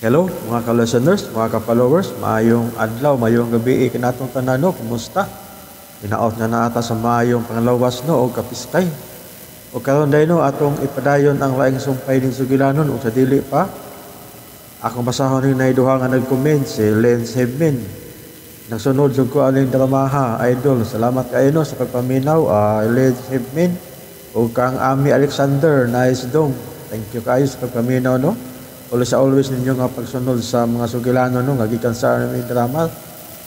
Hello mga ka-listeners, mga ka-followers, maayong adlaw, maayong gabi kanatong tanan no, kumusta? Hinaot nga naa ta sa maayong panglawas no og kapiskay. O karon day no atong ipadayon ang laing sumpay ning sugilanon ug sa dili pa akong basahon ning nay duha nga nag-comment si Lens Hebmin. Nagsunod jud ko aning dramaha, idol. Salamat kaayo no sa pagpaminaw, Lens Hebmin ug kang Ami Alexander, nice dong. Thank you kaayo sa pagpaminaw no. Always sa always ninyo nga pagsunod sa mga sugilano no nga gikan sa aming drama.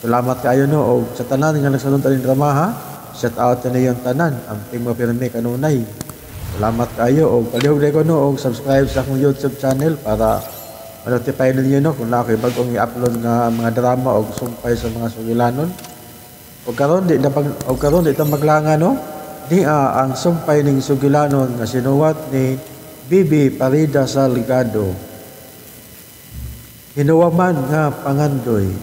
Salamat kaayo no og sa tanan nga nagsunod aning drama ha. Shout out na niyong tanan amping mo pirmi kanunay. Salamat kaayo og palihog ko no og subscribe sa akong YouTube channel para ma-notify ninyo no kung naa ko'y bag-ong i-upload nga mga drama og sumpay sa mga sugilanon. Og karon di na pag og karon di ta maglanga no. Nia ang sumpay ning sugilanon nga sinuwat ni Bibi Parida Salgado. Hinuwaman nga Pangandoy,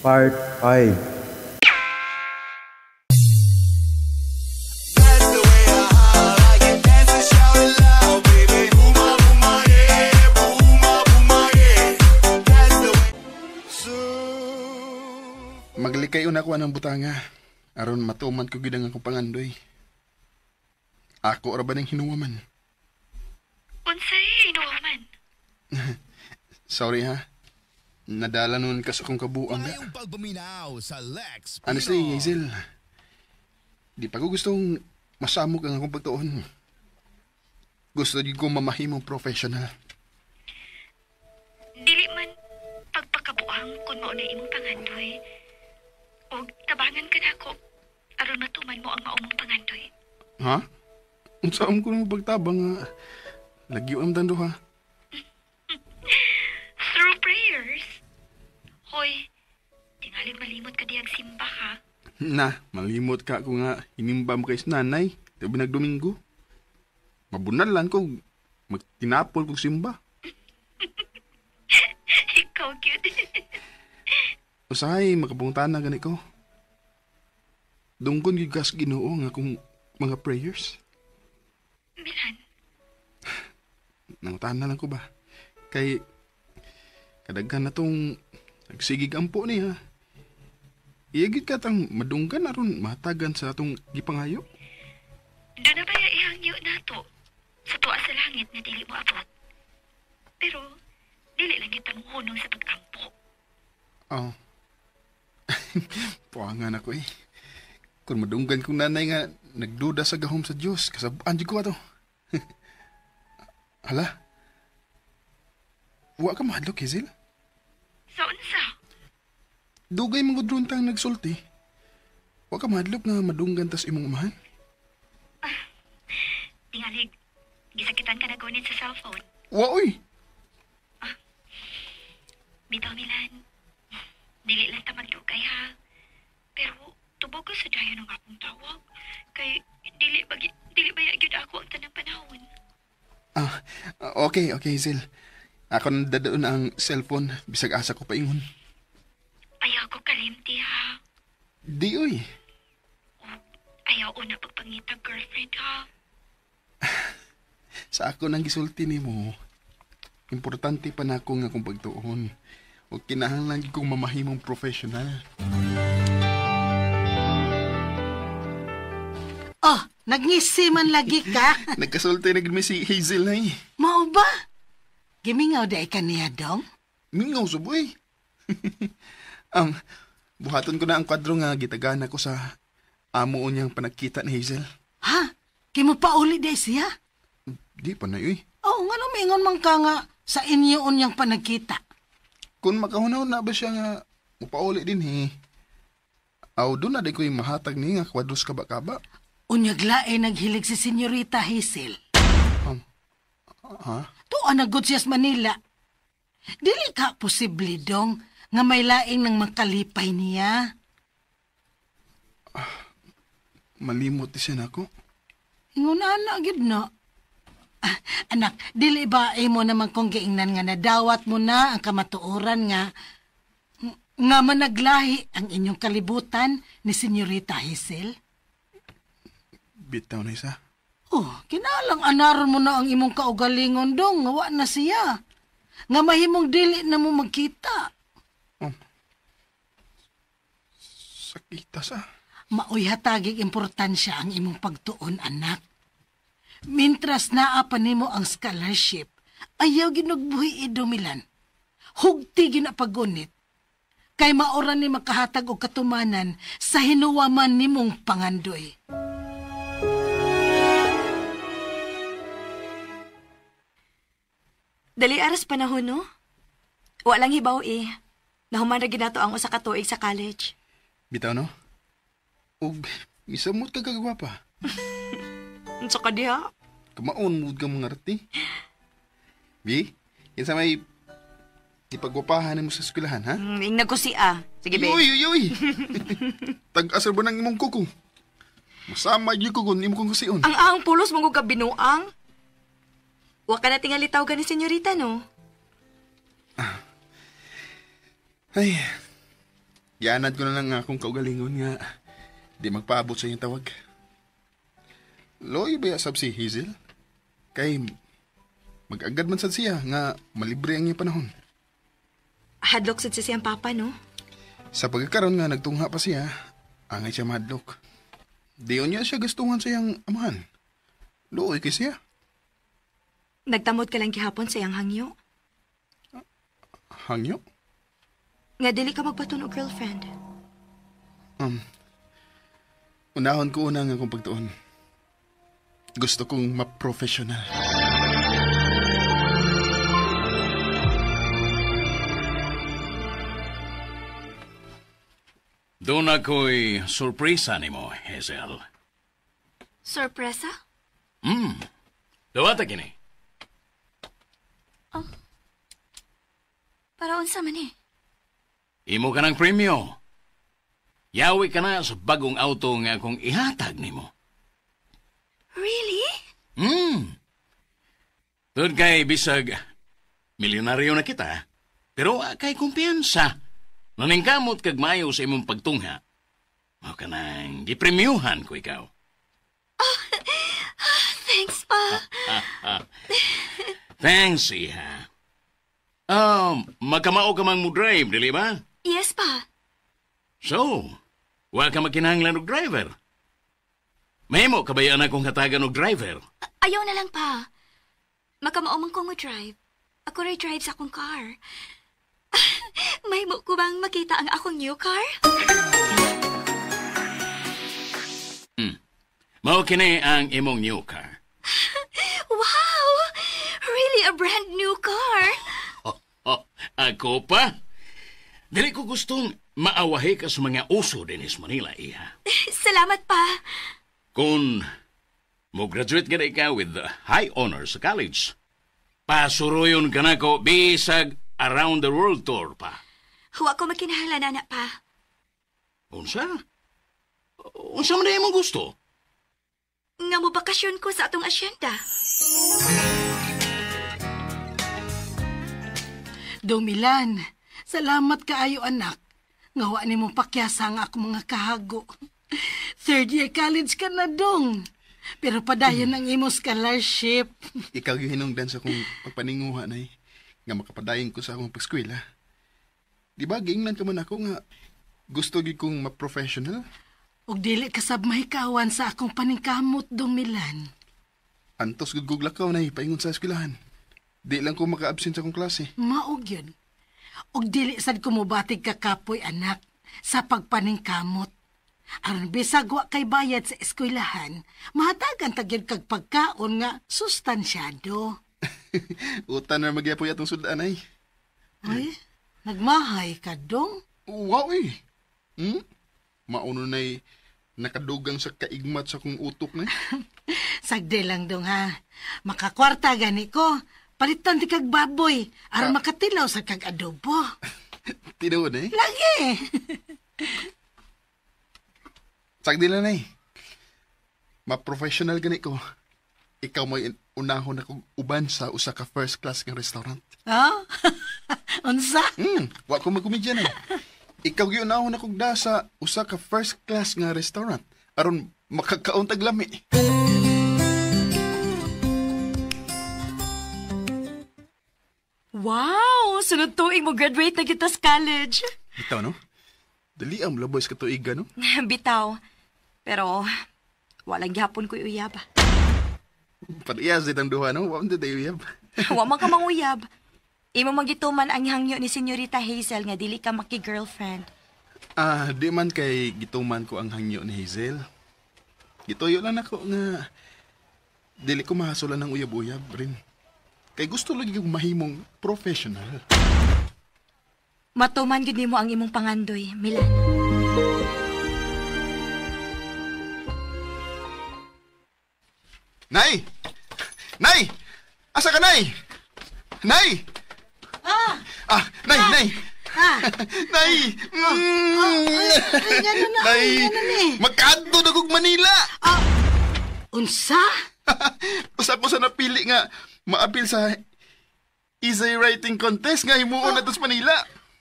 Part 5. Maglikay una ko anang butanga aron matuman ko gid ang akong pangandoy. Ako ra ba ning hinuwaman? Unsay hinuwaman? Sorry ha. Nadala nun ka sa akong kabuang ga. Honestly, Hazel, di pa ko gustong masamok ang akong pagtuon. Gusto di ko mamahimong professional. Dili man pagpakabuang kung mao na imong pangandoy. Og tabangan ka nako aron matuman mo ang maumong pangandoy. Ha? Unsa ko nang pagtabang nga? Lagyo ang dando ha. Through prayers. Hoy, tingali malimot ka diyang simba ha. Na, malimot ka ko nga inimba mo kay nanay. Tabi nagdomingo. Mabunalan ko, magtinapol kong simba. Ikaw, cute. Usahay, makabungtan na gani ko. Dungkon gyud kas Ginoo nga akong mga prayers. Milan. Nangutahan na lang ko ba? Kay kadaghan na tong nagsigig ampo niya. Iyagit ka tang madunggan aron matagan sa atong gipangayo. Doon na ba ihangyo nato sa tuwa sa langit nga dili mo abot? Pero dili lang kita mohunong sa pag-ampo. Oh. Puangan ako eh. Kung madunggan kong nanay nga nagduda sa gahom sa Dios, kasabaan jud ko ato. Hala? Wa ka mahadlok, Hazel? Sa unsa? Dugay mga gudron tang nagsulti. Wa ka mahadlok nga madunggan tas imong amahan? Tingalig, gisakitan ka na gunit sa cellphone. Wa oy! Bitaw, Milan. Dili lang ta magdugay ha. Pero tubog ko sa dayon ang akong tawag. Kay dili ba gyud ako ang tanang panahon. Ah, okay, Hazel. Ako na dadaon ang cellphone, bisag asa ko paingon. Ayaw ko kalimti ha. Di oy. Ayaw na pagpangitag girlfriend ha. Sa ako nang gisulti nimo, importante pa na ako nga akong pagtuon. O kinahanglan kong mamahimong professional. Oh, nagngisi man lagi ka. Nagkasulti na gid mi si Hazel na eh. Mao ba? Gimingaw dai ka niya, dong? Mingaw suboy. Buhaton ko na ang kwadro nga gitagaan ako sa amo niyang panagkita ni Hazel. Ha? Kimo pa uli dai siya? Di pa na eh. Oh, ngano mingon man ka nga sa inyo unyang panagkita? Kung makahunaw na ba siya nga mupauli din he. Aw, doon na di ko'y mahatag ni nga kwadros kaba-kaba. Unyag lae naghilig si Senyorita Hazel. Ha? Tuwa na gud siya sa Manila. Dili ka posible dong nga may laing nang makalipay niya. Malimot di siya nako. Ingon ana gid na. Ah, anak, dili ba imo naman kong giingnan nga nadawat mo na ang kamatuoran nga nga managlahi ang inyong kalibutan ni Senyorita Hazel? Bitaw na isa. Oh, kinalang anaron mo na ang imong kaugalingon dong, nga wa na siya. Nga mahimong dili na mo magkita. Sakita sa. Maoy hatagig importansya ang imong pagtuon, anak. Mintras naa pa nimo ang scholarship, ayaw ginugbuhi Dumilan. Hugti ginapagunit. Kay maora ni makahatag og katumanan sa hinuwaman nimong pangandoy. Dali aras panahon, no? Walang hibaw eh. Nahuman ra gid nato ang usa ka tuig sa college. Bitaw, no? Ug misamot ka kagwapa. Unsa ka diha? Kamaon mood ka mga arti. Bi, kinsa may ipagwapahan mo sa eskwelahan, ha? Ingna ko siya. Sige, be. Uy, uy, uy. Tag-asar ba ng imong kuko? Masama gyud ko kung imong kong kusion. Ang ahang pulos mong ka binuang. Wa ka na tingalitaw gani, senyorita, no? Ay, gianad ko na lang akong kaugalingon nga di magpaabot sa iyong tawag. Loy ba sab si Hazel? Kay mag-agad man sad siya nga malibre ang iyang panahon. Hadlok sad siya siyang papa, no? Sa pagkakaroon nga nagtungha pa siya, angay siya mahadlok. Di niya siya gustuhan sa iyang amahan. Luoy kay siya. Nagtamod ka lang gihapon sa iyang hangyo. Hangyo? Nga dili ka magbaton og girlfriend. Unahon ko una nga akong pagtuon. Gusto kong ma-professional. Doon ako'y sorpresa nimo, Hazel. Sorpresa? Dawata kini. Para unsa man eh? Imo ka ng premyo. Yawi ka na sa bagong auto nga akong ihatag nimo. Really? Doon kay bisag milyonaryo na kita, pero kay kumpiyansa. Naningkamot kag maayo sa imong pagtungha. Mao ka nang gipremyuhan ko ikaw. Oh, thanks, pa. Thanks, iha. Magkamao ka mang mo-drive, dili ba? Yes, pa. So, wa ka makinahanglan og driver. Mahimo kabayan akong hatagan og driver. Ayaw na lang, pa. Makamao man ko mo drive. Ako ray drive sa akong car. Mahimo ko bang makita ang akong new car? Mao kini ang imong new car. Wow! Really a brand new car. Oh, ako pa? Dili ko gustong maawahi ka sa mga uso dinis Manila, iha. Salamat pa. Kung mo-graduate ka na ikaw with high honors sa college, pasuruyon ka na ko bisag around the world tour pa. Huwa ko makinahanglan, anak pa. Unsa? Unsa man na imong gusto? Nga mo bakasyon ko sa atong asyenda. Dumilan, salamat kaayo anak. Nga wa nimo pakyasa ang akong mga kahago. Third year college ka na dong. Pero padayon ang imong scholarship. Ikaw yung hinungdan sa akong pagpaninguha, nay. Nga makapadayon ko sa akong pag-eskwela. Di ba, giingnan ka man ako nga gusto gyud kong ma-professional? Ug dili ka sab mahikawan sa akong paningkamot, Dumilan. Antos gud kog lakaw, nay, paingon sa eskwelahan. Di lang ko maka-absent sa akong klase. Maog yun. Ug dili sad ko mobatig kakapoy, anak, sa pagpaningkamot. Aron bisag wa kay bayad sa eskwelahan, mahatagan ta gyud kag pagkaon nga sustansyado. Utan na magyapoy atong sudan, ay. Ay, nagmahay ka dong? Wow, eh. Mauno na'y nakadugang sa kaigmat sa kong utok na. Sagdi lang dong, ha. Makakwarta gani ko. Palitan di kag baboy, aron makatilaw sa kag adobo. Tinuod eh. Lagi. Sagdi lang eh. Ma-professional gani ko. Ikaw mo'y unahon akong uban sa usa ka first class nga restaurant. Ha? Unsa? Wa ko magkomedya na. Ikaw gyud unahon akong da sa usa ka first class nga restaurant aron makakaon tag lami. Wow! Sunod tuig mo graduate na kita sa college. Bitaw, no? Dali ang laboy sa katuigan, no? Bitaw. Pero, walang gihapon ko'y uyab. Parehas din ang duha, no? Wa man tayo uyab. Wa man ka manguyab. Imo magituman ang hangyo ni Senyorita Hazel nga dili ka maki-girlfriend. Ah, di man kay gituman ko ang hangyo ni Hazel. Gituyo lang ako nga dili ko mahasulan ng uyab-uyab rin. Kay gusto lagi kong mahimong professional. Matuman gyud nimo ang imong pangandoy, Milan. Nay! Nay! Asa ka, Nay? Nay! Ah! Ah, Nay, Nay! Ah! Nay! Ay, ganun na, Nay! ay, ganun eh. Magkaadto na kog Manila! Ah, unsa? Usa ko sa napili nga maapil sa essay writing contest nga himuon na to sa Manila.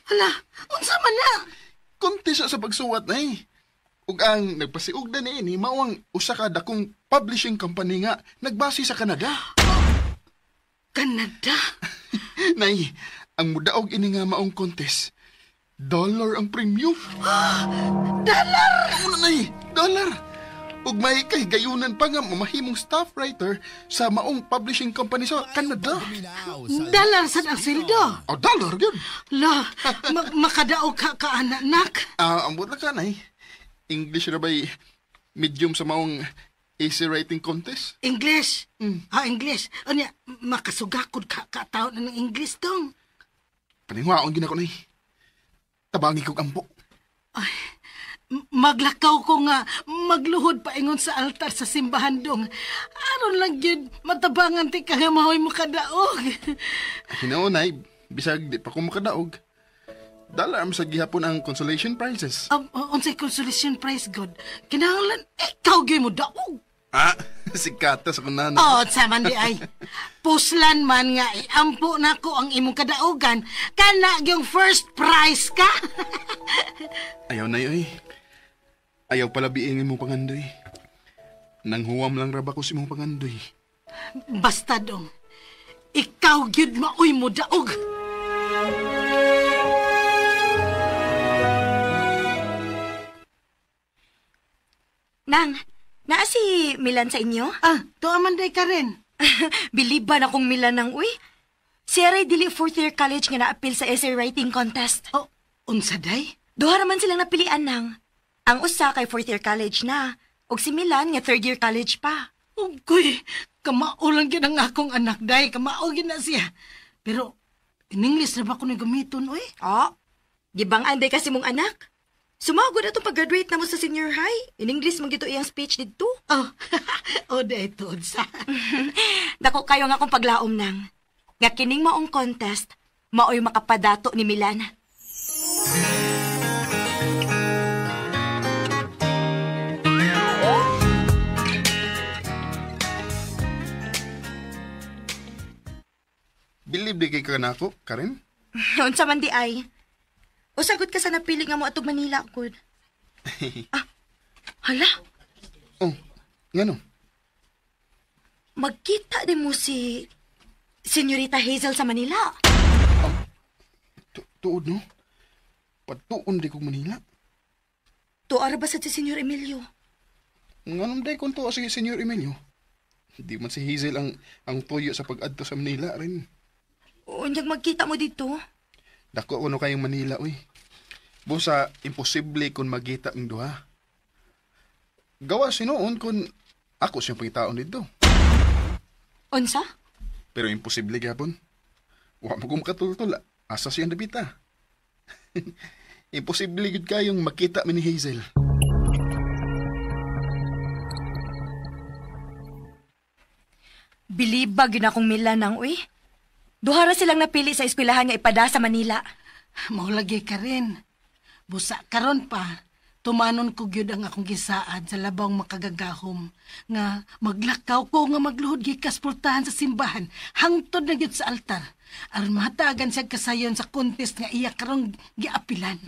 Hala, unsa man na? Contest sa pagsuwat, Nay. Ug ang nagpasiugda niini mao ang usa ka dakong publishing company nga nagbase sa Canada. Canada? Nay, ang mudaog ini nga maong contest. Dollar ang premium. Dollar! Ano nay? Dollar! Ug may kahigayunan pa nga mamahimong staff writer sa maong publishing company sa Canada. Dollar sad ang sweldo. Oh, dollar gyud. La, makadaog ka ka anak. Ah, ambot lang ka nay. English ra ba'y medium sa maong essay writing contest? English. Ah, English. Unya, makasugakod ka ka taon na ng English dong. Paningwaon gina ko nay. Tabangi kog ampo. Ay, maglakaw ko nga magluhod paingon sa altar sa simbahan dong. Aron lang gyud matabangan ti ka nga mahoy mo kadaog. Hinaon nay, bisag di pa ko makadaog. Dala am sa gihapon ang consolation prizes. Unsay consolation prize god? Kinahanglan ikaw gyud mo daog. Ah, sikata sa kunan. Oh, sa man di ay. Puslan man nga iampo nako ang imong kadaogan kana gyung first prize ka. Ayaw na yoy. Ayaw pala biing imong pangandoy. Nang huwam lang ra ba ko sa imong pangandoy. Basta dong. Ikaw gyud maoy mo daog. Nang, naa si Milan sa inyo? Ah, tuwa man day ka rin. Bilib ba na kong Milan nang uy? Si Aray dili fourth year college nga naapil sa essay writing contest. Oh, unsa day? Duha raman silang napilian nang. Ang usa kay fourth year college na, ug si Milan nga third year college pa. Ugoy, kamao lang gyud ang akong anak day, kamao gyud na siya. Pero in English na ba ko ni gamiton oy? Oh, gibang anday kasi mong anak. Sumagod atong pag-graduate na mo sa senior high. In English man gito iyang speech didto. Oh, oh day tuod sa. Dako kayo nga akong paglaom nang. Nga kining maong contest, maoy makapadato ni Milan. Believe di kay ka nako, Karen? Unsa man di ay. Usagot ka sa napili nga mo atog Manila gud. Ah, hala, Oh, ngano? magkita din mo si Senyorita Hazel sa Manila. Tuod no? Patuon di kog Manila. Tuara ba sa si Senyor Emilio? Nganong day kung tuwa si Senyor Emilio? Di man si Hazel ang tuyo sa pag-adto sa Manila rin. Unyag magkita mo dito. Dako kuno kayong Manila, uy. Busa, imposible kung magita ang duha. Gawa sinuon kung ako siyang pangitaon dito. Unsa? Pero imposible gapon. Wa mo kong makatultol. Asa siyang dapita. Imposible gud kayong makita mi ni Hazel. Bilib ba gyud akong Milan ang uy? Duha ra silang napili sa eskwelahan nga ipada sa Manila. Maulagi ka rin. Busa karon pa, tumanon ko gyud ang akong gisaad sa labawng makagagahom nga maglakaw ko nga magluhod gikas pultahan sa simbahan hangtod na gyud sa altar aron mahatagan siya kasayon sa contest nga iya karong giapilan.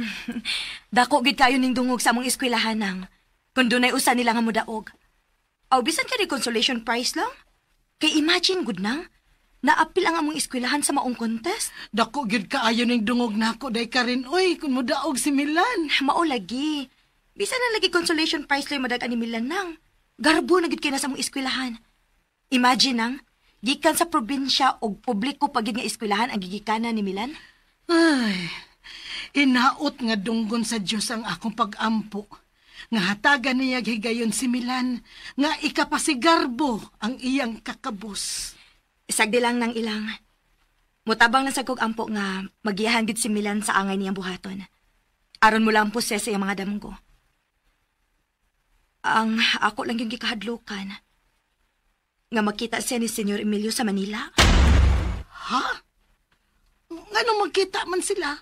Dako gyud kayo ning dungog sa among eskwelahan nang. Kung dunay usa nila nga modaog. Aw bisan ka di consolation prize lang. Kay imagine gud nang. Naapil ang among eskwelahan sa maong contest. Dako gyud kaayo ning dungog nako day Karin oy kun modaog si Milan. Mao lagi. Bisan na lagi consolation prize lang madag ani Milan nang. Garbo na gyud kay na sa among eskwelahan. Imagine nang gikan sa probinsya og publiko pa gyud nga eskwelahan ang gigikanan ni Milan. Ay, inaot nga dunggon sa Dios ang akong pag-ampo. Nga hatagan niya higayon si Milan, nga ikapasigarbo ang iyang kakabos. Sagdi lang nang ilang. Mutabang lang sa kog ampo nga magiyahan gid si Milan sa angay niyang buhaton. Aron mo lang poses sa iyang mga damgo. Ang ako lang yung gikahadlukan nga makita siya ni Senyor Emilio sa Manila. Ha? Ngano magkita man sila?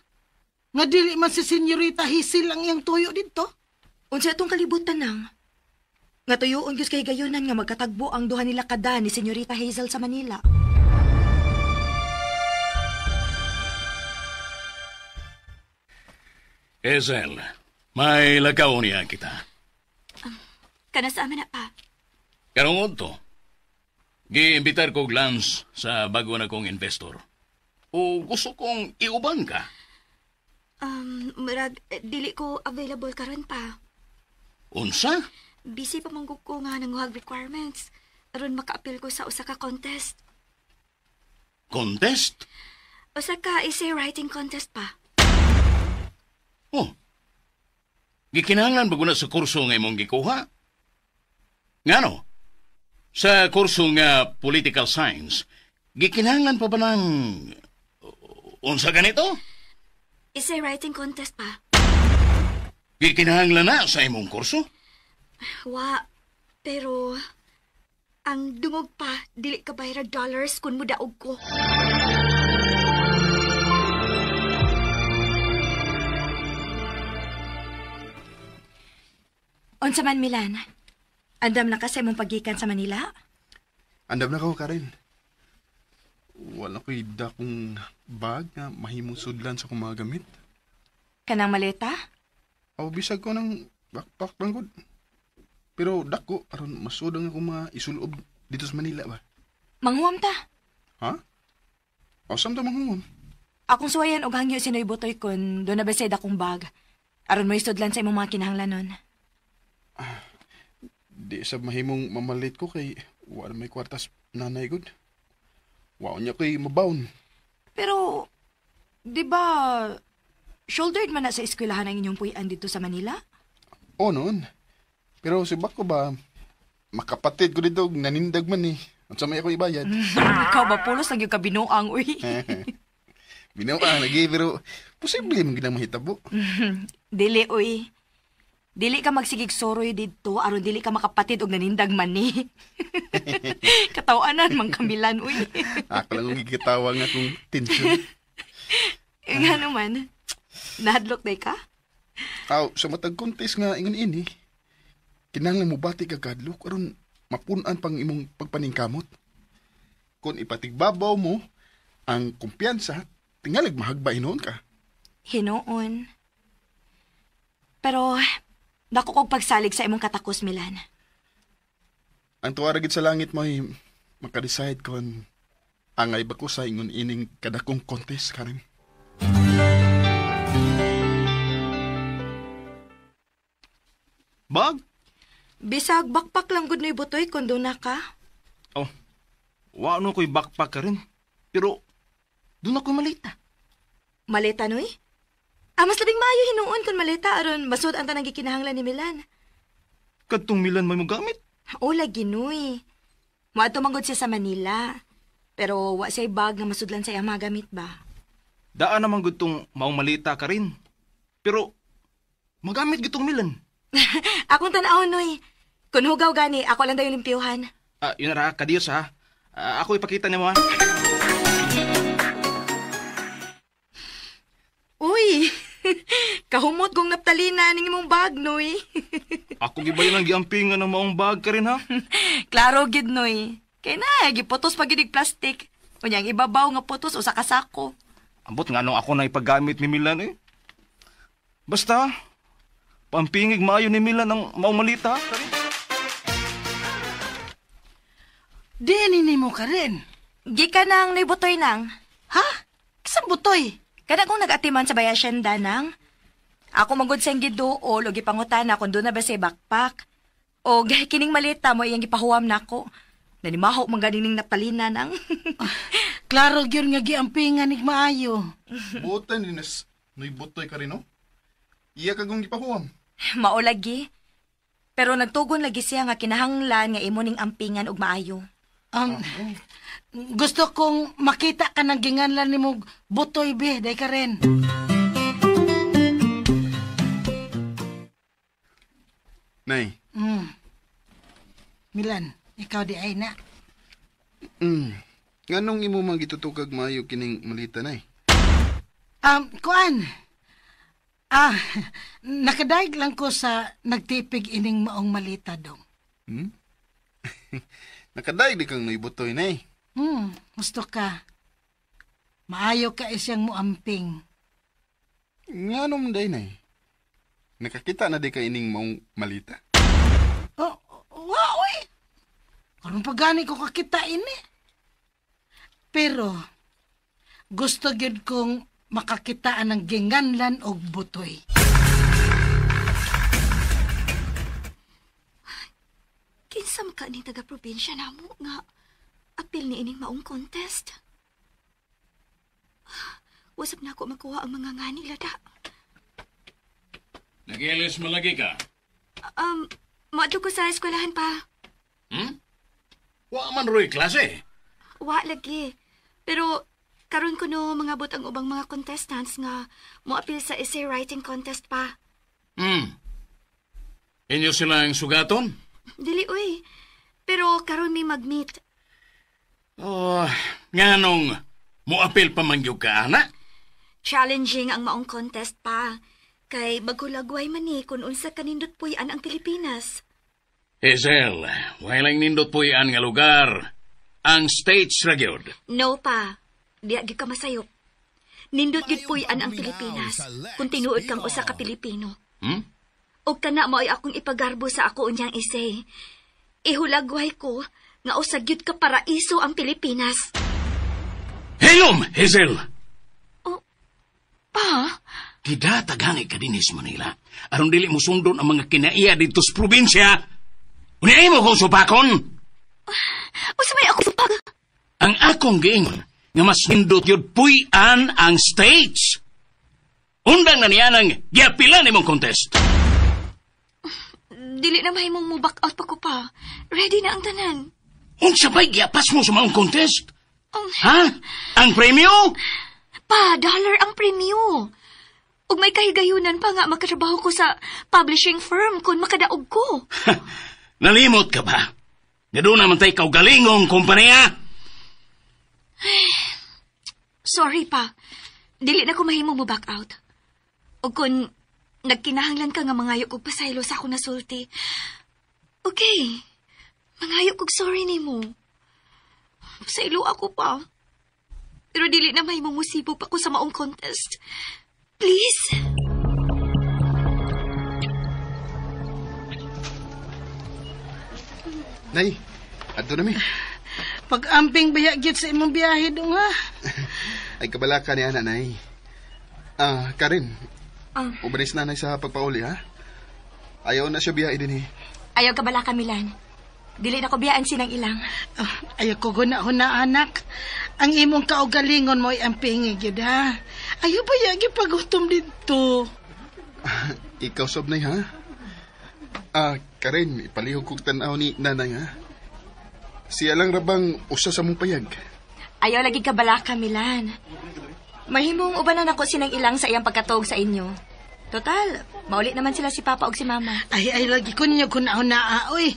Nga dili man si Senyorita Hazel ang iyang tuyo dito? Unsa atong kalibutan nang? Nga tuyoon gyud kay gayonan nga magkatagbo ang duha nila kada ni Senyorita Hazel sa Manila. Hazel, may lakaw niya kita. Kana sa amin na pa. Karong to, giimbitar ko lunch sa bago na kong investor. O gusto kong iuban ka. Murag, dili ko available karon pa. Unsa? Busy pa manggug ko nga nanguhag requirements. Aron maka-appeal ko sa usa ka contest. Contest? Usa ka essay writing contest pa. Oh. Gikinahanglan ba guna sa kurso nga imong gikuha? Ngano? Sa kurso nga political science, gikinahanglan pa ba ng unsa ganito? Essay writing contest pa. Gikinahanglan na sa imong kurso? Wa, pero ang dungog pa, dili ka bayra dollars kun mudaog ko. Unsa man Milan? Andam na ka sa imong paggikan sa Manila? Andam na ko, Karen. Wala ko'y dakong bag nga mahimong sudlan sa akong mga gamit. Kanang maleta? O bisag ko ng backpack lang gud. Pero dako aron masud ang akong mga isulob dito sa Manila ba. Manghuam ta. Ha? O saan ta manghuam? Akong suwayan og hangyo sinoy butoy kun doon na ba sa dakong bag. Aron mo isudlan sa imong mga kinahanglanon. Di sa mahimong mamalit ko kay wala may kwartas nanay gud. Wa niya ko'y mabaon. Pero di ba shouldered man na sa eskwelahan ang inyong puy-an dito sa Manila? O noon. Pero si bako ba, makapatid ko dito, nanindag man eh. At sa may ako ibayad. Ikaw ba, pulos lang yung kabinuang, uy. Binuang lagi, pero posible mong ginang mahitabo. Dili, uy. Dili ka magsigig soroy dito, aron dili ka makapatid og nanindag man ni. Katawanan mang kamilan, uy. Ako lang ang gigitawa nga kung tensyon. Nga naman, nahadlok day ka? Aw, sa matag contest nga ingon ini, kinahanglan mo bati ka kadlok aron mapun-an pang imong pagpaningkamot. Kung ipatigbabaw mo ang kumpiyansa, tingalig mahagba hinuon ka. Hinuon. Pero dako kog pagsalig sa imong katakos, Milan. Ang tuwa ra gid sa langit mo'y maka-decide kon angay ba ko sa ingon ining kadakong contest, Karen. Bag? Bisag backpack lang gud noy butoy kun doon na ka. Oh, wa no ko'y backpack ka rin. Pero doon ako malita. Maleta noy? Ah, mas labing maayo hinuon kun maleta aron masud ang tanang gikinahanglan ni Milan. Kadtong Milan may mogamit. O lagi noy. Moadto man gud siya sa Manila. Pero wa siya bag nga masudlan sa iyang mga gamit ba. Daan naman gud tong maong malita ka rin. Pero magamit gitong Milan. Akong tan-awon noy. Kun hugaw gani, ako lang dayon limpyuhan. Ah, yun ra, kadiyos ha. Ah, ako ipakita nimo ha. Uy, kahumot kong naptalina ning imong bag, Noy. Ako gibayon ang giampingan ng maong bag ka rin ha. Klaro gid, Noy. Kay na, giputos pa gid og plastic. Unya ang ibabaw nga putos usa ka sako. Ambot nga nung ako na ipagamit ni Milan eh. Basta, pampingig maayo ni Milan ang maong malita. Di ni mo ka rin. Gikan nang Nuy Butoy nang. Ha? Kisang butoy? Kada kong nag-atiman sa bayasyenda nang. Ako magud sa giduol o gipangutana kung doon na ba siya backpack. O kining malita mo iyang gipahuwam nako. Nanimaho man ganining naptalina nang. Klaro gyud nga giampingan nig maayo. Buotan din nas Nuy Butoy ka rin, no? Iya ka kong gipahuwam. Mao lagi. Pero nagtugon lagi siya nga kinahanglan nga imo ning ampingan og maayo. Gusto kong makita ka ng ginganlan nimo butoy be, day ka rin. Nay. Milan, ikaw di ay na. Nganong imo man gitutukag maayo kining malita, nay? Kuan. Nakadaig lang ko sa nagtipig ining maong malita dong. Nakadaig di kang Nuy Butoy, nay. Gusto ka. Maayo ka isyang muamping. Nganong day, nay? Nakakita na di ka ining maong malita? Oh, wow, eh. Karon pa gani ko kakita ini. Pero, gusto gyud kong makakitaan ng ginganlan og butoy. Kinsa man ka ni taga-probinsya namo nga apil ni ining maong contest. Wasap na ako makuha ang mga ngani lada. Nagilis mo lagi ka. Moadto ko sa eskwelahan pa. Wa man roy klase. Wa lagi. Pero karon ko no mangabot ang ubang mga contestants nga moapil sa essay writing contest pa. Inyo silang sugaton? Dili uy. Pero karon mi mag-meet. Oh, nganong moapil pa man gyud ka ana? Challenging ang maong contest pa. Kay maghulagway man ni kung unsa kanindot puy-an ang Pilipinas. Hazel, walang nindot puy-an nga lugar. Ang States ra gyud. No pa. Diya gyud ka masayop. Nindot gyud puy-an ang Pilipinas kung tinuod kang usa ka Pilipino. Og kana mao'y akong ipagarbo sa ako unyang essay. Ihulagway ko nga usa gyud ka paraiso ang Pilipinas. Hilom, Hazel! Oh, pa? Gidatagani ka dinhi sa Manila. Aron dili mo sundon ang mga kinaiya dito sa probinsya. Unya mo kong supakon. Usa may ako supag? Ang akong giingon nga mas nindot yun puy-an ang States. Undang na niya nang giapila nimong contest. Dili na mahimong mo back out pa ko pa. Ready na ang tanan. Unsa ba'y giapas mo sa maong contest? Ha? Ang premyo? Pa, dollar ang premyo. Ug may kahigayunan pa nga makatrabaho ko sa publishing firm kung makadaog ko. Nalimot ka ba? Nga doon naman tayo kaugalingong kumpanya. Sorry pa. Dili na ko mahimo mo back out. O kung nagkinahanglan ka nga mangayo kog pasaylo sa akong nasulti. Okay. Mangayo kog sorry nimo. Pasaylo ako pa. Pero dili na mahimo musibog pa ko sa maong contest. Please. Nay, adto na mi. Pag-amping baya gyud sa imong biyahe dong ha. Ay kabalaka ni ana, Nay. Karin. Ubanis na nay sa pagpauli ha. Ayaw na siya biyahe din eh. Ayaw kabalaka, Milan. Dili na ko biyaan sinang ilang. Ayaw ko guna-huna, anak. Ang imong kaugalingon mo ay ampingi gyud ha. Ayaw ba yagi pagutom dito? Ikaw sob nay ha. Karin, ipalihog kog tan-aw ni nanay ha. Siya lang rabang usa sa mong payag. Ayaw lagi kabalaka, Milan. Mahimong ubanan ako sinang ilang sa iyang pagkatog sa inyo. Total, mauli naman sila si Papa og si Mama. Ay, lagi ko ninyo guna-huna, oy.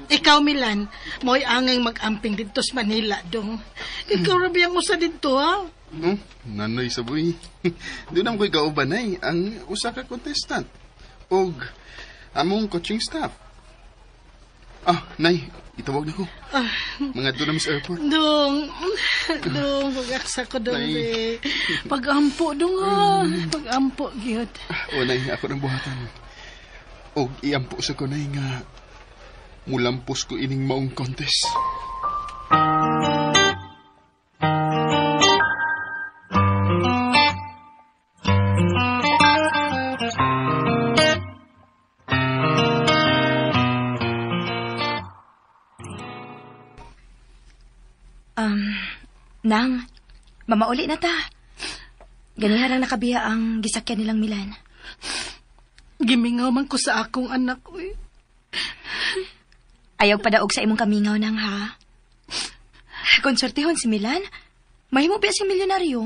Ikaw, Milan, mo'y angay mag-amping dito sa Manila, dong. Ikaw rabi ang usa dito, ha? No, nanoy sa buhi. Doon ang ko'y kauban ay ang usa ka contestant. Og among coaching staff. Nay, itawag na ko. Mga doon na sa airport. Dong, dong, pag-aksa ko dong, Nay. be. Pag-ampo, dong, ha. Pag-ampo, gyud. O, nay, ako ng buhatan. Og iampo sa ko, nay, nga mulampos ko ining maong contest. Nang, mamauli na ta. Ganiha lang nakabiya ang gisakyan nilang Milan. Gimingaw man ko sa akong anak, uy. Ayaw padaog sa imong kamingaw nang ha. Konsortihon si Milan. Mahimo biya siyang milyonaryo.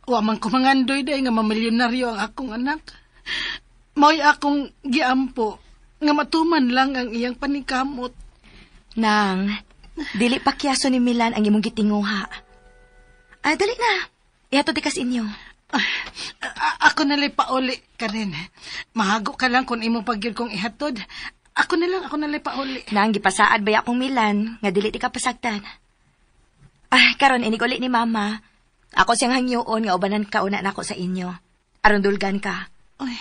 Wa man ko mangandoy day nga mamilyonaryo ang akong anak. Mao'y akong giampo nga matuman lang ang iyang paningkamot. Nang, dili pa kiyaso ni Milan ang imong gitinguha. Ah, dali na. Ihatod di kas inyo. Ako na lang pauli ka rin. Mahago ka lang kung imong pagyud kong ihatod. Ako na lang pauli. Nang, gipasaad ba akong Milan nga dili ti ka pasagdan. Ah, karon inig uli ni Mama. Ako siyang hangyoon nga ubanan ka una nako sa inyo. Aron dulgan ka. Uy.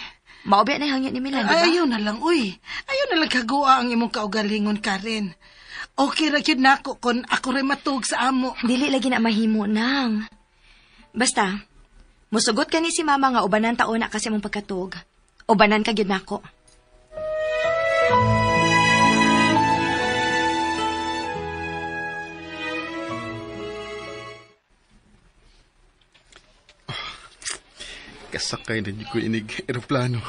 Maobya na hangyo ni Milan, di ba? Ay, ayaw na lang, uy. Ayaw na lang kagua ang imong kaugalingon ka rin. Okay ra gyud nako kon ako rin matug sa amo. Dili lagi na mahimo nang. Basta, musugot ka ni si Mama nga ubanan taon na kasi mong pagkatug. Ubanan ka gyud nako. Kasakay na ko inig eroplano.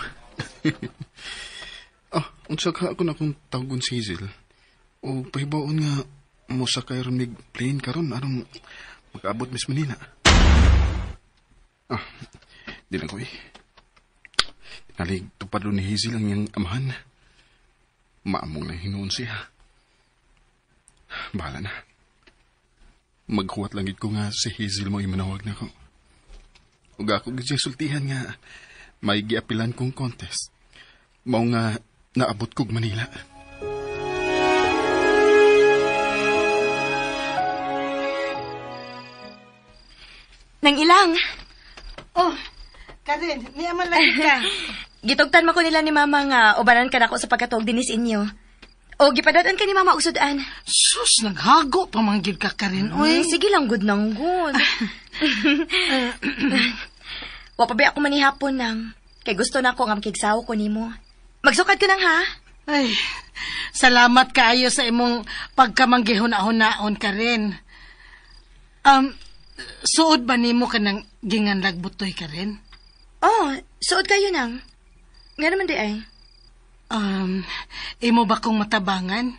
Unsa ka ako na akong tawagon si Hazel. O pahibaon nga mosakay ron mig plane karon aron makaabot mis Manila. Di lang ko eh. Nalig tupad ni Hazel ang iyang amahan. Maamong na hinuon siya. Bahala na. Maghuwat lang gid ko nga si Hazel mo imanawag na ko. Ug ako gid siya sultihan nga may giapilan kong contest. Mao nga naabot kog Manila. Nang ilang. Oh, Karen, niya man lagi ka. Gitugtan man ko nila ni Mama nga ubanan ka nako sa pagkatuog dinis inyo. O gipadad-an ka ni Mama og sudan. Sus, naghago pa man gyud ka, Karen. Uy. Sige lang, good nang good. Wa pa ba ako manihapon nang. Kay gusto na ako nga makigsaw ko nimo. Magsukad ka nang ha. Ay, salamat kaayo sa imong pagkamanggihuna-hunaon, Karen. Suod ba nimo ka ng ginganlag butoy, Karen? Oh, suod kayo nang. Nga naman di ay. Imo ba kong matabangan?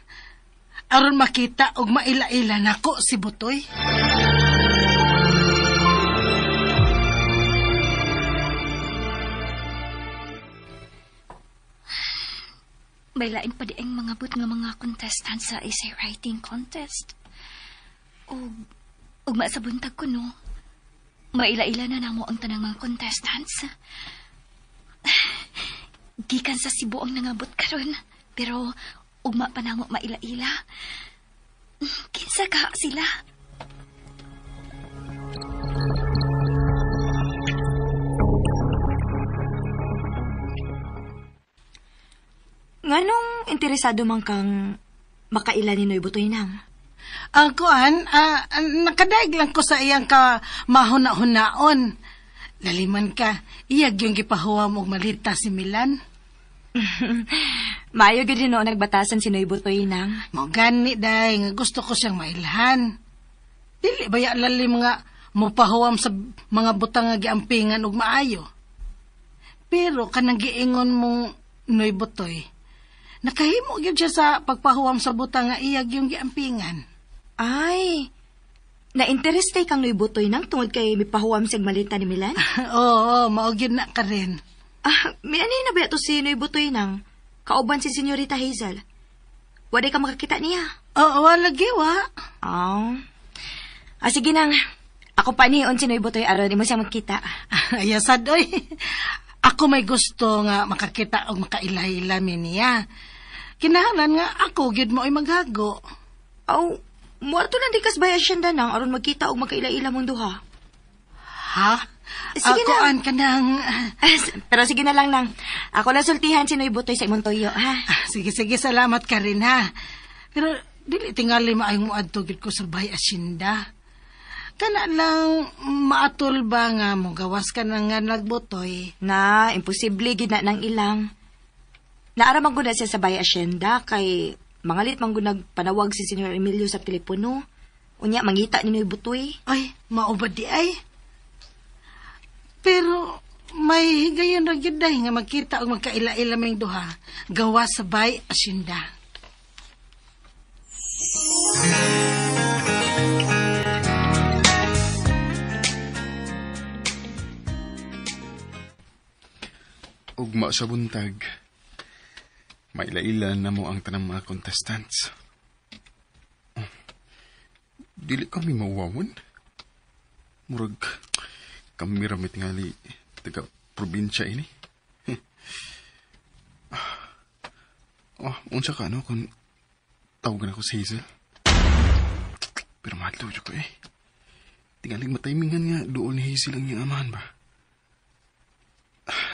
Aron makita og maila-ila nako si Butoy. May lain pa di ang mga but nga mga contestant sa essay writing contest. Og masabuntag ko, no? Maila-ila na namo ang tanang mga contestants. Gikan sa Cebu ang nangabot karon, pero ugma pa namo maila-ila. Kinsa ka sila? Nganong interesado man kang makaila ni Noy Butoy nang? Ang kuan, nakadaig lang ko sa iyang ka mahuna-hunaon. Laliman ka, iyag yung gipahuwam og malita si Milan. Maayo gyud noon nagbatasan si Noy Butoy nang. Mao gani day nga gusto ko siyang mailhan. Dili ba ya lalim nga mopahuwam sa mga butang nga giampingan og maayo. Pero kanang giingon mong Noy Butoy, nakahimo gyud siya sa pagpahuwam sa butang nga iyag yung giampingan. Ay, na-interest kay kang Noy Butoy nang tungod kay mipahuwam siyang malita ni Milan? Oo, mao gyud na ka rin. May ano na ba ito si Noy Butoy nang? Kauban si Senyorita Hazel. Waday ka makakita niya. Oo, wala giwa. Oh. Sige nang. Ako pa niyon si Noy Butoy aron imo siya magkita. Ayasad, oy. Ako may gusto nga makakita og makaila-ila mi niya. Kinahanglan nga ako gyud mo ay maghago. Aw, muadto lang di kas bay asyenda nang aron magkita og magkaila-ila mong duha. Ha? Sige Ako na. an ka nang... Pero sige na lang nang. Ako lang sultihan si Noy Butoy sa imong tuyo, ha? Sige, sige, salamat ka rin, ha? Pero dili tingali maayong muadto gyud ko sa bay asyenda. Kana lang maatol ba nga mo gawas ka na nga nagbutoy? Na, imposible gid na nang ilang. Naara man gud na siya sa bay asyenda kay mangalit man gud nagpanawag si Senyor Emilio sa telepono. Unya, mangita ni Noy Butoy. Ay, mao ba di ay? Pero may higayon ra gyud day nga magkita og magkaila-ila ming duha. Gawa sa bay asyenda. Ugma sa buntag, maila-ila na mo ang tanang mga contestants. Dili kami mauwawon. Murag, kami ramit ngali taga probinsya ini. Oh, unsa ka no kung tawagan ako si Hazel? Pero mahal ko eh. Tingalig mataymingan nga doon ni Hazel ang iyang amahan ba?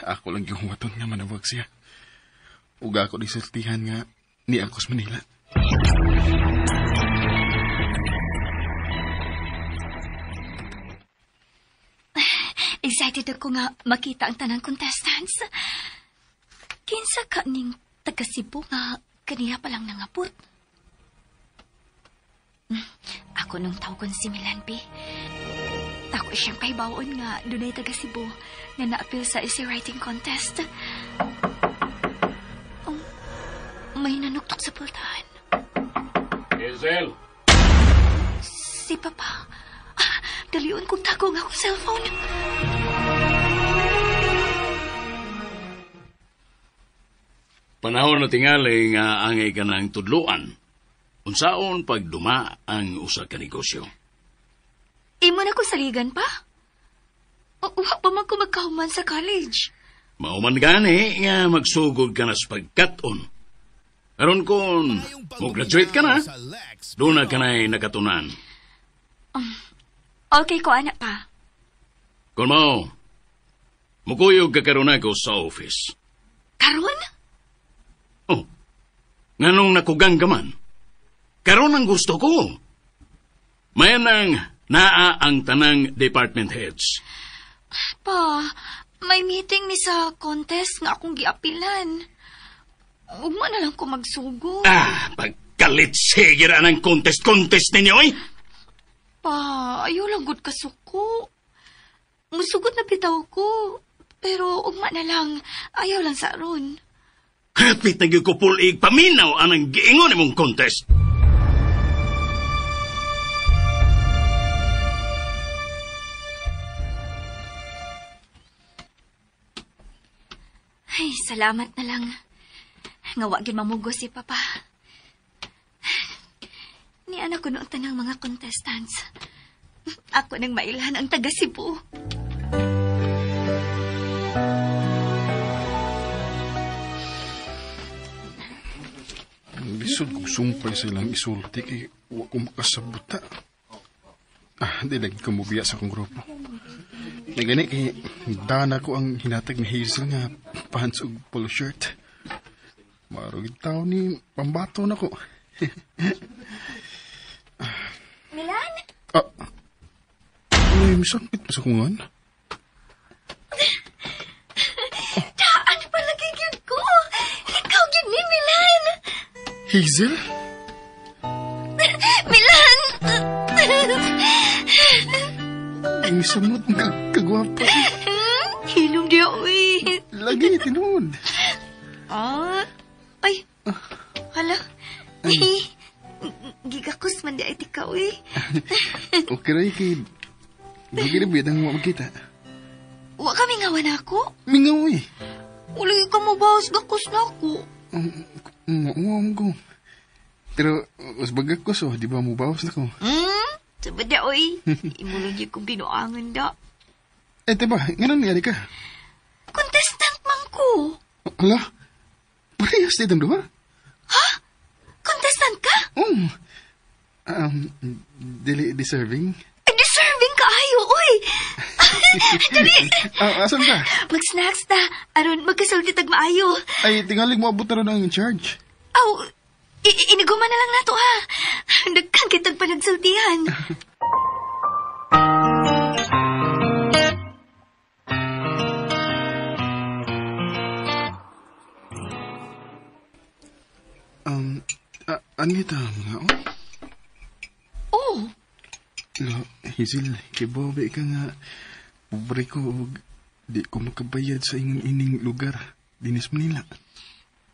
Ako lang yung waton nga manawag siya. Uga ako disultihan nga ni Angkos Manila. Excited ako nga makita ang tanang contestants. Kinsa ka ning taga Cebu nga kaniya pa lang nangabot. Ako nung tawagon si Milan B. Ako siyang pahibaon nga dunay taga Cebu nga naapil sa essay writing contest. Oh, may nanuktok sa pultahan. Hazel! Si Papa. Ah, dalion kong tago ang akong cellphone. Panahon na tingali nga angay ka ng tudluan. Unsaon pagduma ang usa ka negosyo. Imo na ko saligan pa? Wa pa man ko magkahuman sa college. Mauman gani nga magsugod ka na sa pagkat-on. Aron kung mo-graduate ka na, doon na ka na'y nakatunan. Okay ko, anak pa. Kung mao, mukuyog ka karon ako sa office. Karon? Oh, nganong nakugang ka man? Karon ang gusto ko. Mayanang naa ang tanang department heads. Pa, may meeting mi sa contest nga akong giapilan. Ugma na lang ko magsugod. Ah, pagkalit sige ra ng contest-contest ninyo, eh! Pa, ayaw lang gud kasuko. Musugod na bitaw ko. Pero ugma na lang, ayaw lang sa aron. Kapit na gyud ko pulig paminaw anang giingon imong contest. Ay, salamat na lang. Nga wa gyud mamugo si Papa. Ni anak ko noon tanang mga contestants. Ako nang mailhan ang taga Cebu. Ang lisod kong sumpay sa ilang isulti kay wa ko makasabuta. Ah, di lagi ko mubiya sa akong grupo. Nagani kay dana ko ang hinatag ni Hazel nga pants ug polo shirt. Marugid tao ni pambato na ko. Milan? Ah, may misakit pa sa kungan? Daan pala gyud ko. Ikaw gyud ni Milan. Hazel? Milan! Ay, misamot ang kagwapa. Hilom diya, uy. Lagi, tinuod. Ah, ay, hala. Gigakos man di ay tika, uy. Okay rin, kay... Bagay na biyad ang magkita. Wa kami ngawan ako. Mingaw, eh. Uli ka mo bawas, gakos na ako. Mauwam ko. Pero, mas bagakos, oh, di ba mubawas na ko? Sabad na, uy. Imulong yun kong binuangan da. Eh, diba, nga nangyari ka? Contestant man ko. Hala, parehas ditong duha. Ha? Contestant ka? Oh. Dili deserving? Deserving ka ayo, uy. Dali. Asan ka? Mag-snacks ta. Aron, magkasulti tag maayo. Ay, tingalig mo abot na ron ang in charge. Aw, iniguma na lang nato, ha. Nagkang kitag panagsultihan. Ano ito, mga oh? Oh. Hazel, kibaw ba ka nga pobre ko og di ko makabayad sa ingon ining lugar dinis Manila.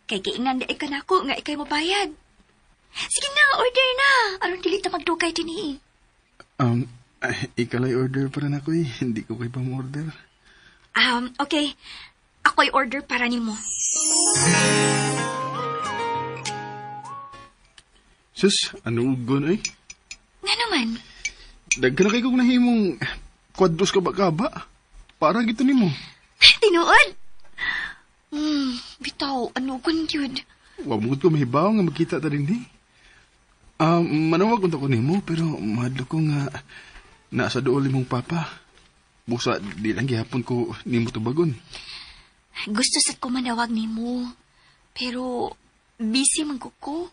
Kay giingnan di ka nako nga ikay mobayad. Sige na, order na. Aron dili ta magdugay dinhi. Ikalay order para nako eh. Hindi ko kay pa mo-order. Okay. Ako'y order para nimo. Sus, ano ugon eh? Nga naman. Daghan na kay kong nahimong kwadros ka ba? Para gito nimo. Tinuod. Bitaw, ano ugon yun? Wa mo ko mahibaw nga magkita ta din eh. Manawag unta ko nimo pero mahadlok ko nga nasa duol imong papa. Busa di lang gihapon ko nimo tubagon. Gusto sad ko manawag nimo. Pero busy man ko ko.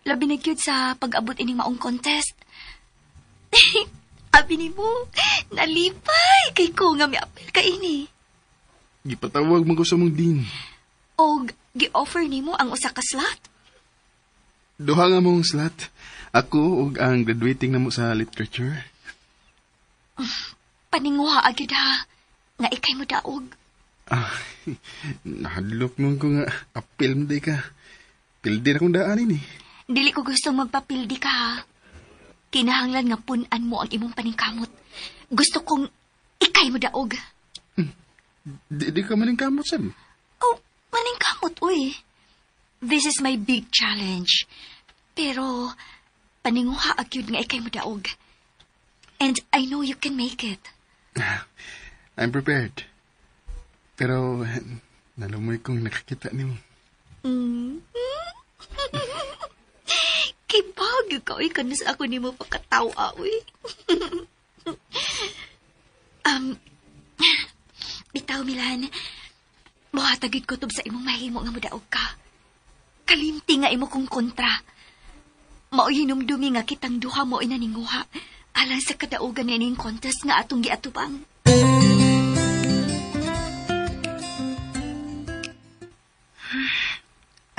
Labi na gyud sa pag-abot ining maong contest. Abi nimo, nalipay kay ko nga miapil ka ini. Gipatawag man ko sa mong dean. Og gi-offer nimo ang usa ka slot. Duha nga mong slot. Ako og ang graduating namo sa literature. Paninguha agad ha, nga ikay mo daog. Nahadlok nun ko nga apil mo day ka. Pildi na kong daan ini. Dili ko gusto magpapildi ka ha. Kinahanglan nga pun-an mo ang imong paningkamot. Gusto kong ikay mo daog. Di ka maningkamot, Sam. Oh, maningkamot, uy. This is my big challenge. Pero, paninguha agyud nga ikay mo daog. And I know you can make it. I'm prepared. Pero, nalumoy kong nakakita nimo. Kay bagyo ka, uy, kanus ako nimo pagkatawa, uy. Bitaw, Milan, mohatagid ko tub sa imong mahimo nga modaog ka. Kalimti nga imo kong kontra. Mao'y hinumdumi nga kitang duha mo inaninguha alang sa kadaugan nga ining contest nga atong giatubang.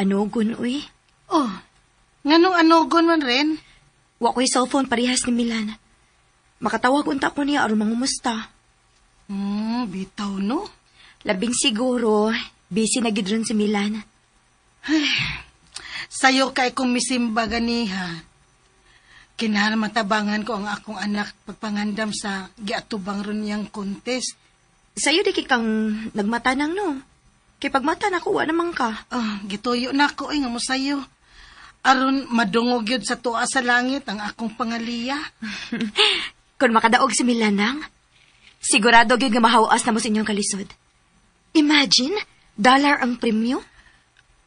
Ano gun, uy? Oh, nganong anugon man rin? Wa ko'y cellphone parehas ni Milan. Makatawag unta ko niya aron mangumusta. Bitaw no? Labing siguro, busy na gid ron si Milan. Sayo kay kong misimba ganiha. Kinahanglan matabangan ko ang akong anak pagpangandam sa giatubang ron niyang contest. Sayo di kang nagmata nang no. Kay pagmata na ko, wa naman ka. Oh, gituyo na ko nga mo sayo. Aron madungog yun sa tuwa sa langit ang akong pangaliya. Kung makadaog si Milan nang, sigurado gyud nga mahawas na mo sa inyong kalisod. Imagine, dollar ang premyo.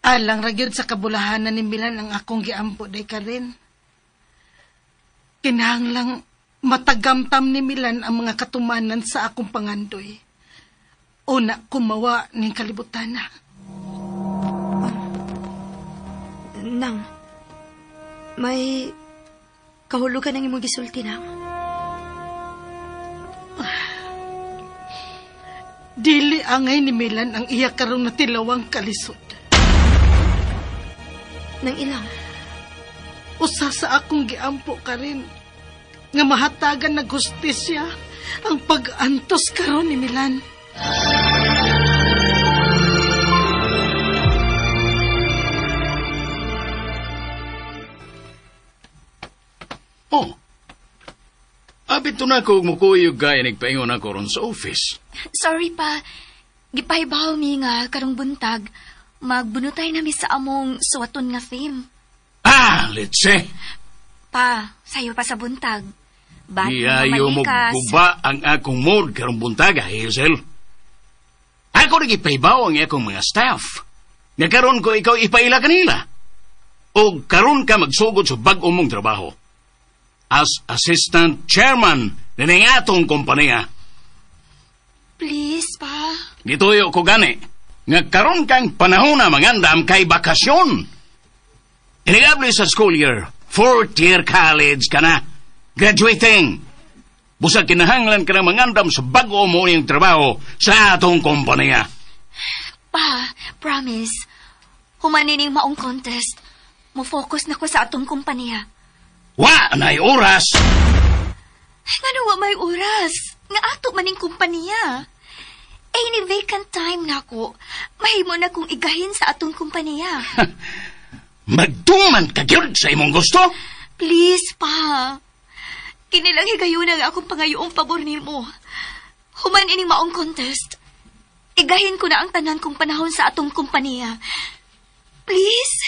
Alang ra gyud sa kabulahanan ni Milan ang akong giampo day ka rin. Kinahanglang matagamtam ni Milan ang mga katumanan sa akong pangandoy. Una, kumawa ning kalibutan na. Nang, may kahulugan ang imong gisulti, nang. Dili angay ni Milan ang iya karong natilawang kalisod. Nang ilang? Usa sa akong giampo ka rin nga mahatagan ng hustisya ang pag-antos karon ni Milan. Oh. Abit to na ko mukuyog kay nagpaingon ako ron sa office. Sorry pa. Gipahibaw mi nga karong buntag magbunutay nami sa among suwaton nga theme. Ah, let's say. Pa, sayo pa sa buntag. Ba't Iayo mo malikas? guba ang akong mood karong buntag, Hazel. Ako nagipahibaw ang akong mga staff. Nga karon ko ikaw ipaila kanila. O karon ka magsugod sa bag-o mong trabaho. As assistant chairman ng atong kompanya. Please, pa. Gituyo ko gani nga karon kang panahon na mangandam kay bakasyon. Inigabli sa school year, fourth year college ka na. Graduating. Busa kinahanglan ka na mangandam sa bag-o mo niyang trabaho sa atong kompanya. Pa, promise. Humanining maong contest. Mo-focus na ko sa atong kumpanya. Wa na'y oras. Ngano wa may oras? Nga ato maning kumpanya. Eh, ni vacant time na ako. Mahimo na kong igahin sa atong kumpanya. Magduman ka gyud sa imong gusto? Please, pa. Kinilang higayon ang akong pangayong pabor nimo. Human ining maong contest. Igahin ko na ang tanan kong panahon sa atong kumpanya. Please?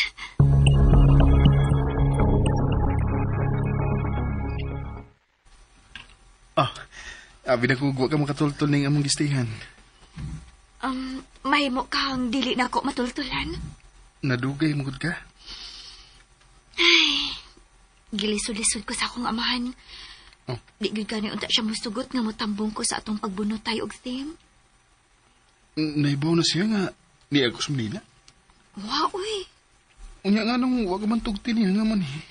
Abi na ko, wa ka makatultol ning among gistihan. Mahimo kang dili na ako matultulan. Nadugay mo gud ka? Ay, gilisod-lisod ko sa akong amahan. Oh. Di gyud gani unta siya musugot nga motambong ko sa atong pagbunot tayo og theme. Naibaw na siya nga ni ako sa Manila. Wa uy. Unya nga nung wa ka man tugti niya nga man eh.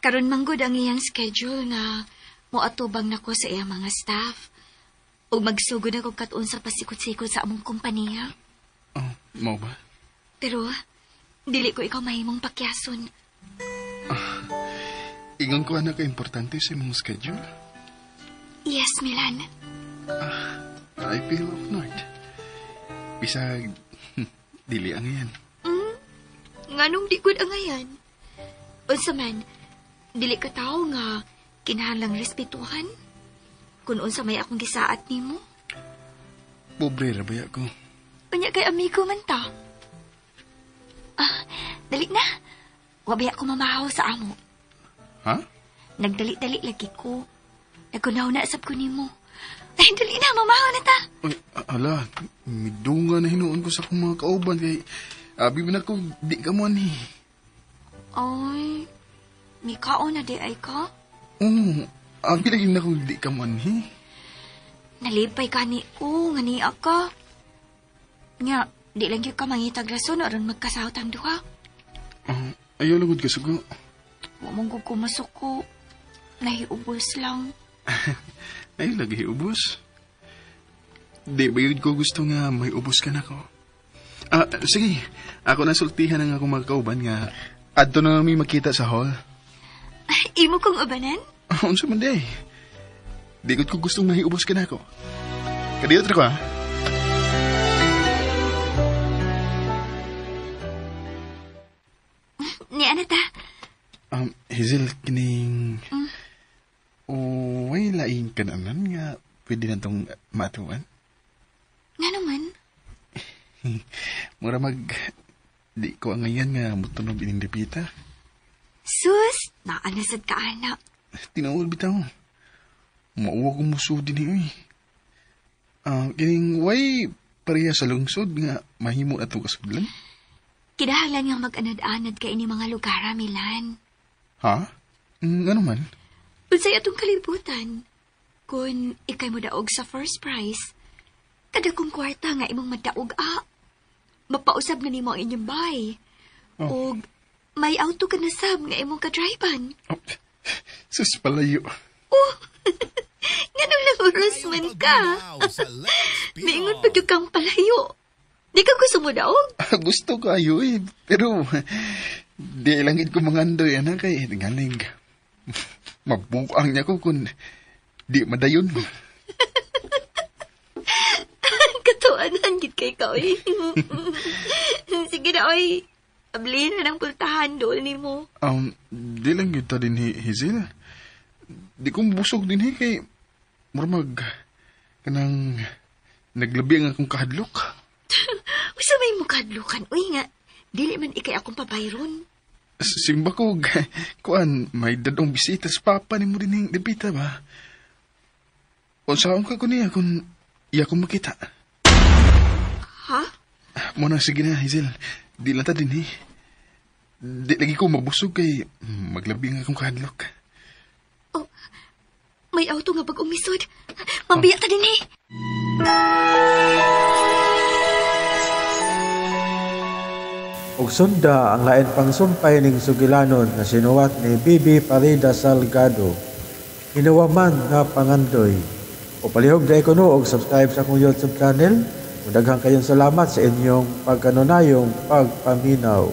Karon man gud ang iyang schedule nga moatubang nako sa iyang mga staff. Ug magsugod ako kat-on sa pasikot-sikot sa among kompanya. Oh, mao ba? Pero dili ko ikaw mahimong pakyason. Ingon ko anak ka importante sa imong schedule. Yes, Milan. I feel honored. Bisag dili ang yan. Nganong di gud angayan? Unsa man, dili ka tawo nga kinahanglang respetuhan. Kun unsa may akong gisaat nimo. Pobre ra baya ko. Unya kay amigo man ta. Dali na. Wa baya ko mamahaw sa amo. Ha? Nagdali-dali lagi ko. Nagkunaw na sab ko nimo. Ay, dali na, mamahaw na ta. Uy, ala, midunga na hinuon ko sa akong mga kauban kay abi man ako di ka mo ani. Ay, mikaon na di ay ka? Oo, abi lagi na ko di ka mo ani. Nalipay ka ni ko, nga niya ka. Nga, di lang yun ka mangitag rason aron magkasahot ang duha. Ayaw lugod ka sugo. Wa mong gud ko masuko. Nahiubos lang. Ay, lagi ubos. Di ba yun ko gusto nga may ubos ka na ko? Sige, ako nasultihan ang akong mga kauban nga adto na mi makita sa hall. Imo kong ubanan? Unsa man di ay? Di ko gustong mahiubos ka na ako. Kadiyot ra ko ha? Ni ana ta? Hazel, kining... Way laing kananan nga pwede na tong matuan. Nga naman? Mura mag... Di ko ang ngayon nga mutunog ining dipita. Sus, naanasad ka, anak. Tinuod bitaw. Mauwa ko muso din eh. Kining way pareha sa lungsod nga mahimo na itong kasudlan. Kinahanglan nga mag-anad-anad ka ini mga lugar, Milan. Ha? Ano man? Unsay atong kalibutan. Kung ikay mo daog sa first prize, kada kong kwarta nga imong madaog, Mapausab na nimo ang inyong bay. Oh. Og may auto ka na sab nga imong kadriban. Oh, sus palayo. Oh, nganong nanguros man ka? Miingon pag kang palayo. Di ka gusto mo daog? Gusto ko ayo eh. Pero di langit ko mangandoy, anak kay ngaling. Mabuang niya ko kung di madayon. Katuanan gid kay ka, oy. Sige na, oy. Ablihin na ng pultahan dool nimo. Di lang kita din, Hazel. Di ko busog din, kay murmag kanang naglabi ang akong kahadlok. Usa may mukadlukan, uy nga. Dili man ikay akong pabayron. Simba ko, kuan, may dadong bisita sa papa ni mo din yung dipita ba? O saan ka ko niya kung iya kong makita? Ha? Muna, sige na, Hazel. Di lang ta din, eh. Di lagi ko mabusog kay maglabi nga akong kahadlok. Oh, may auto nga pag umisod. Mabiya ta din, eh. Og sunda ang lain pang sumpay ning sugilanon nga sinuwat ni Bibi Parida Salgado. Hinuwaman nga pangandoy. O palihog dahil ko no og subscribe sa akong YouTube channel. Daghang kayong salamat sa inyong pagkanunayong pagpaminaw.